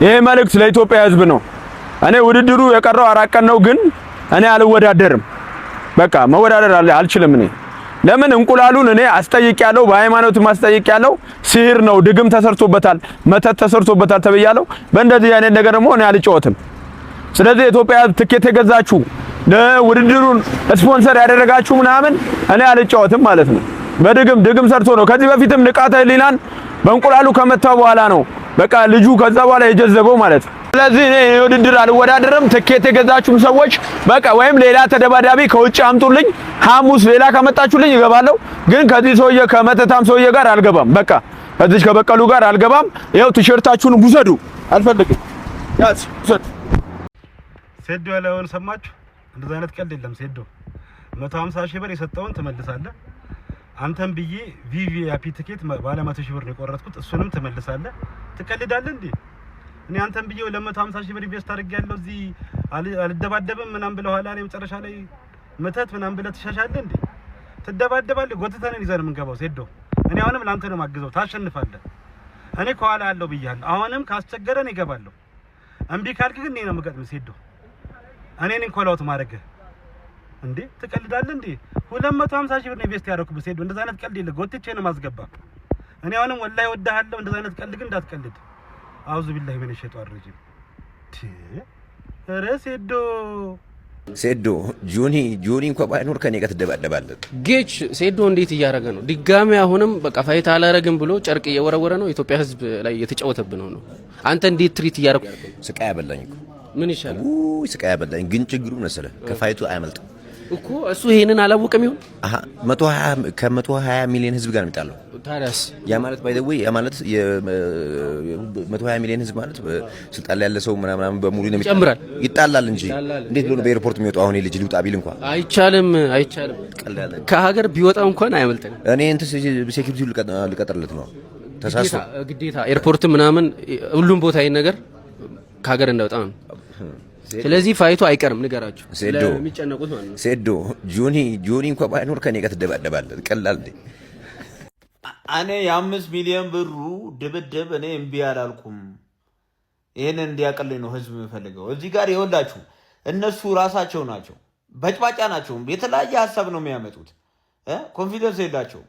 ይሄ መልእክት ለኢትዮጵያ ሕዝብ ነው። እኔ ውድድሩ የቀረው 4 ቀን ነው፣ ግን እኔ አልወዳደርም። በቃ መወዳደር አልችልም። እኔ ለምን እንቁላሉን እኔ አስጠይቄያለሁ፣ በሃይማኖትም አስጠይቄያለሁ። ሲህር ነው፣ ድግም ተሰርቶበታል፣ መተት ተሰርቶበታል ተብያለሁ። በእንደዚህ አይነት ነገር ደግሞ እኔ አልጫወትም። ስለዚህ የኢትዮጵያ ሕዝብ፣ ትኬት የገዛችሁ፣ ለውድድሩን ስፖንሰር ያደረጋችሁ ምናምን፣ እኔ አልጫወትም ማለት ነው። በድግም ድግም ሰርቶ ነው። ከዚህ በፊትም ንቃተ ህሊናን በእንቁላሉ ከመታው በኋላ ነው በቃ ልጁ ከዛ በኋላ የጀዘበው ማለት ነው። ስለዚህ እኔ የውድድር አልወዳደርም። ትኬት የገዛችሁም ሰዎች በቃ ወይም ሌላ ተደባዳቢ ከውጭ አምጡልኝ። ሐሙስ ሌላ ከመጣችሁልኝ እገባለሁ። ግን ከዚህ ሰውዬ ከመተታም ሰውዬ ጋር አልገባም። በቃ ከዚህ ከበቀሉ ጋር አልገባም። ይኸው ቲሸርታችሁን ውሰዱ፣ አልፈልግም። ያዝ፣ ውሰዱ። ሴዶ ያለውን ሰማችሁ? እንደዚህ አይነት ቀልድ የለም። ሴዶ፣ 150 ሺህ ብር የሰጠውን ትመልሳለህ። አንተም ብዬ VVIP ትኬት ባለ 100 ሺህ ብር ነው የቆረጥኩት፣ እሱንም ትመልሳለህ። ትቀልዳለህ እንዴ? እኔ አንተም ብዬ 250 ሺህ ብር invest አድርጌያለሁ፣ እዚህ አልደባደብም ምናምን ብለህ ኋላ ላይ መጨረሻ ላይ መተት ምናምን ብለህ ትሸሻለህ እንዴ? ትደባደባለህ። ጎትተን ይዘን የምንገባው ሴዶ። እኔ አሁንም ለአንተ ነው የማግዘው፣ ታሸንፋለህ። እኔ ከኋላ አለው ብያለሁ። አሁንም ካስቸገረን ይገባለሁ። እምቢ ካልክ ግን እኔ ነው የምገጥምህ ሴዶ። እኔ ነኝ call out ማድረግህ። እንዴ ትቀልዳለህ እንዴ? 250 ሺህ ብር ነው invest ያደረኩበት ሴዶ። እንደዛ አይነት ቀልድ የለ። ጎትቼ ነው ማስገባ። እኔ አሁንም ወላሂ እወድሃለሁ። እንደዛ አይነት ቀልድ ግን እንዳትቀልድ። أعوذ بالله من الشيطان الرجيم። ኧረ ሴዶ። ሴዶ፣ ጆኒ ጆኒ እንኳ ባይኖር ከኔ ጋር ትደባደባለህ። ጌች፣ ሴዶ እንዴት እያደረገ ነው? ድጋሚ አሁንም በቃ fight አላረግም ብሎ ጨርቅ እየወረወረ ነው። ኢትዮጵያ ሕዝብ ላይ እየተጫወተብን ነው። አንተ እንዴት treat እያደረጉ ስቃይ አበላኝ እኮ። ምን ይሻላል? ውይ ስቃይ አበላኝ። ግን ችግሩ መሰለህ ከ fight ኡ አያመልጥም። እኮ እሱ ይሄንን አላወቅም ይሆን? አሀ 120 ከ120 ሚሊዮን ህዝብ ጋር ነው የሚጣለው። ታዲያስ? ያ ማለት by the way ያ ማለት የ120 ሚሊዮን ህዝብ ማለት ስልጣን ላይ ያለ ሰው ምናምን በሙሉ ነው። ይጨምራል። ይጣላል እንጂ ይጣላል። እንዴት ብሎ ነው በ airport የሚወጣው? አሁን ልጅ ልውጣ ቢል እንኳን አይቻልም፣ አይቻልም። ቀልድ። ከሀገር ቢወጣ እንኳን አያመልጥም። እኔ እንትን security ልቀጥርለት ነው ተሳስቶ። ግዴታ airport ምናምን ሁሉም ቦታ ይሄን ነገር ከሀገር እንዳይወጣ ነው። ስለዚህ fight ኡ አይቀርም፣ ንገራቸው ሴዶ። ለሚጨነቁት ማለት ነው። ሴዶ፣ ጆኒ ጆኒ እንኳ ባይኖር ከኔ ጋር ትደባደባለህ። ቀላል እንዴ? እኔ የ5 ሚሊዮን ብሩ ድብድብ እኔ እምቢ አላልኩም። ይህንን እንዲያቀልኝ ነው ህዝብ የምፈልገው። እዚህ ጋር ይኸውላችሁ እነሱ ራሳቸው ናቸው፣ በጭባጫ ናቸው። የተለያየ ሀሳብ ነው የሚያመጡት። Confidence የላቸውም።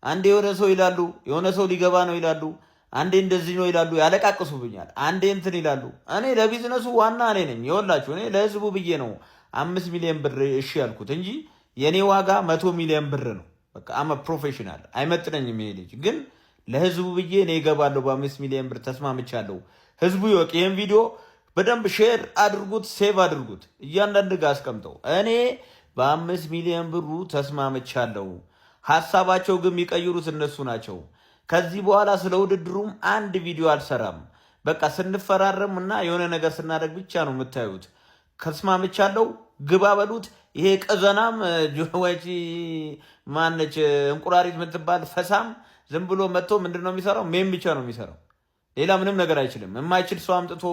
አንዴ የሆነ ሰው ይላሉ፣ የሆነ ሰው ሊገባ ነው ይላሉ፣ አንዴ እንደዚህ ነው ይላሉ፣ ያለቃቅሱብኛል። አንዴ እንትን ይላሉ። እኔ ለቢዝነሱ ዋና እኔ ነኝ። ይኸውላችሁ እኔ ለህዝቡ ብዬ ነው 5 ሚሊዮን ብር እሺ ያልኩት እንጂ የእኔ ዋጋ 100 ሚሊዮን ብር ነው። በቃ I'm a professional፣ አይመጥነኝም ይሄ ልጅ፣ ግን ለህዝቡ ብዬ እኔ እገባለሁ። በ5 ሚሊዮን ብር ተስማምቻለሁ። ህዝቡ ይወቅ። ይህን ቪዲዮ በደንብ share አድርጉት፣ save አድርጉት፣ እያንዳንድ ጋር አስቀምጠው። እኔ በ5 ሚሊዮን ብሩ ተስማምቻለሁ። ሀሳባቸው ግን የሚቀይሩት እነሱ ናቸው። ከዚህ በኋላ ስለ ውድድሩም አንድ ቪዲዮ አልሰራም። በቃ ስንፈራረም እና የሆነ ነገር ስናደርግ ብቻ ነው የምታዩት። ተስማምቻለሁ፣ ግባ በሉት። ይሄ ቀዘናም ወጪ ማነች እንቁራሪት የምትባል ፈሳም ዝም ብሎ መጥቶ ምንድን ነው የሚሰራው? Meme ብቻ ነው የሚሰራው። ሌላ ምንም ነገር አይችልም። የማይችል ሰው አምጥቶ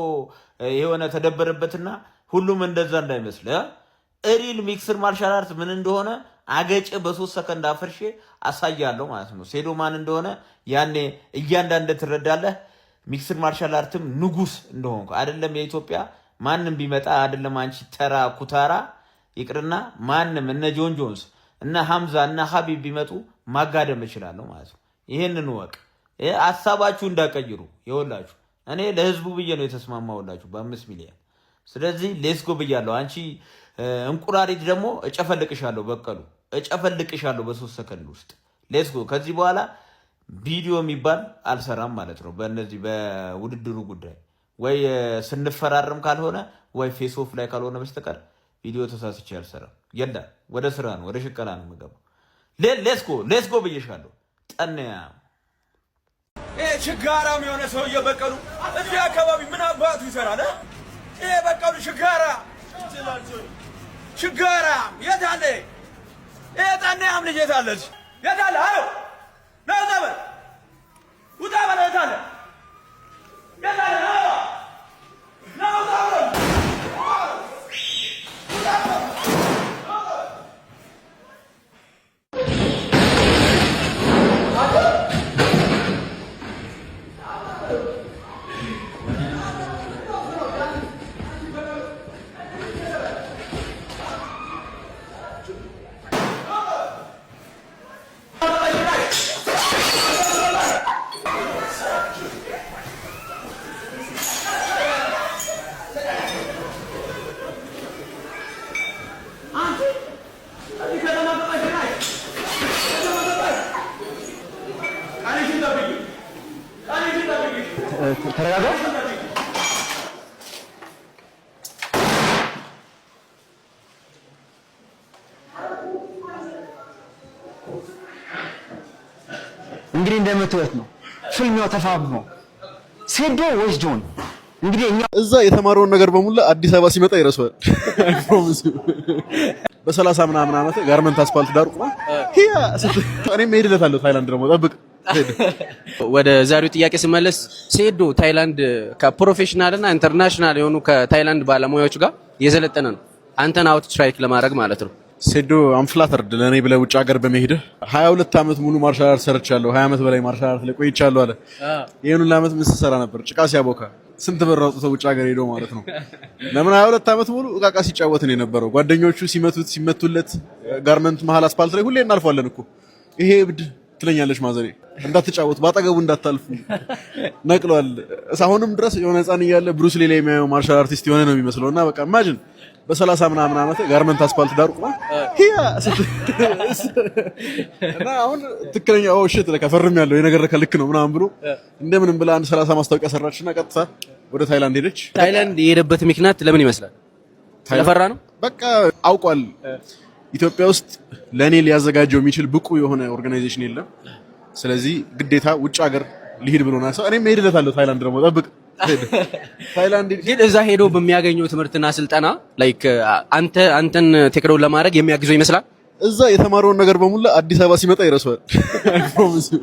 የሆነ ተደበረበትና ሁሉም እንደዛ እንዳይመስል፣ real mixed martial art ምን እንደሆነ አገጭ በ3 ሰከንድ አፍርሼ አሳያለሁ ማለት ነው። ሴዶ ማን እንደሆነ ያኔ እያንዳንድ ትረዳለህ። Mixed martial art ም ንጉስ እንደሆንኩ አይደለም የኢትዮጵያ ማንም ቢመጣ፣ አይደለም አንቺ ተራ ኩታራ ይቅርና ማንም እነ ጆን ጆንስ እነ ሐምዛ እነ ሀቢብ ቢመጡ ማጋደም እችላለሁ ማለት ነው። ይህንን ወቅ ሀሳባችሁ እንዳቀይሩ ይኸውላችሁ። እኔ ለህዝቡ ብዬ ነው የተስማማሁላችሁ በ5 ሚሊዮን። ስለዚህ let's go ብያለሁ። አንቺ እንቁራሪት ደግሞ እጨፈልቅሻለሁ፣ በቀሉ እጨፈልቅሻለሁ በ3 ሰከንድ ውስጥ። Let's go። ከዚህ በኋላ ቪዲዮ የሚባል አልሰራም ማለት ነው። በእነዚህ በውድድሩ ጉዳይ ወይ ስንፈራረም ካልሆነ ወይ face off ላይ ካልሆነ በስተቀር ቪዲዮ ተሳስቼ አልሰራም። የለም ወደ ስራ ነው፣ ወደ ሽቀላ ነው የምገባው። Let's go, let's go ብዬሻለሁ። ጠንያ። ይሄ ችጋራም የሆነ ሰውዬ በቀሉ እዚህ አካባቢ ምን አባቱ ይሰራል? ይሄ በቀሉ ችጋራ ችጋራም የት አለ? ይሄ ጠንያም ልጅ የት አለች? የት አለ? አሎ ና ውጣ በል፣ ውጣ በል። የት አለ? የት አለ? ና ና ውጣ በል። ውጣ በል። ተረጋጋ። እንግዲህ እንደምትወት ነው ፍልሚያው ተፋፍሞ ሴዶ ወይስ ጆን? እንግዲህ እኛ እዛ የተማረውን ነገር በሙሉ አዲስ አበባ ሲመጣ ይረሳዋል። I promise you። በ30 ምናምን ዓመት ጋርመንት አስፋልት ዳር ቁማ ሂያ እኔም እሄድለታለሁ ታይላንድ ደግሞ ጠብቅ። ወደ ዛሬው ጥያቄ ስመለስ ሴዶ ታይላንድ ከ professional እና international የሆኑ ከታይላንድ ባለሙያዎች ጋር የሰለጠነ ነው። አንተን out strike ለማድረግ ማለት ነው። ሴዶ፣ I'm flattered ለእኔ ብለህ ውጭ ሀገር በመሄድህ። 22 ዓመት ሙሉ martial art ሰርቻለሁ፣ 20 ዓመት በላይ martial art ላይ ቆይቻለሁ አለ። ይሄን ሁሉ ዓመት ምን ስትሰራ ነበር? ጭቃ ሲያቦካ። ስንት ብር አውጥቶ ውጭ ሀገር ሄዶ ማለት ነው። ለምን 22 ዓመት ሙሉ እቃቃ ሲጫወት ነው የነበረው። ጓደኞቹ ሲመቱት ሲመቱለት ጋርመንት መሀል አስፓልት ላይ ሁሌ እናልፏለን እኮ፣ ይሄ እብድ ትለኛለች ማዘሬ፣ እንዳትጫወቱ ባጠገቡ እንዳታልፉ፣ ነቅሏል። አሁንም ድረስ የሆነ ህፃን እያለ ብሩስ ሊ ላይ የሚያየው martial artist የሆነ ነው የሚመስለው። እና በቃ imagine በ30 ምናምን ዓመት ጋርመንት አስፓልት ዳር ቁማ ሂያ እና አሁን ትክክለኛ oh shit ለካ ፈርም ያለው የነገር ለካ ልክ ነው ምናምን ብሎ እንደምንም ብላ አንድ 30 ማስታወቂያ ሰራችና ቀጥታ ወደ ታይላንድ ሄደች። ታይላንድ የሄደበት ምክንያት ለምን ይመስላል? ስለፈራ ነው? በቃ አውቋል። ኢትዮጵያ ውስጥ ለእኔ ሊያዘጋጀው የሚችል ብቁ የሆነ organization የለም። ስለዚህ ግዴታ ውጭ ሀገር ሊሄድ ብሎ ነው ያሰበው። እኔም እሄድለታለሁ ታይላንድ ደግሞ ጠብቅ። ታይላንድ ግን እዛ ሄዶ በሚያገኘው ትምህርትና ስልጠና like አንተን take down ለማድረግ የሚያግዘው ይመስላል። እዛ የተማረውን ነገር በሙሉ አዲስ አበባ ሲመጣ ይረሳዋል። I promise you።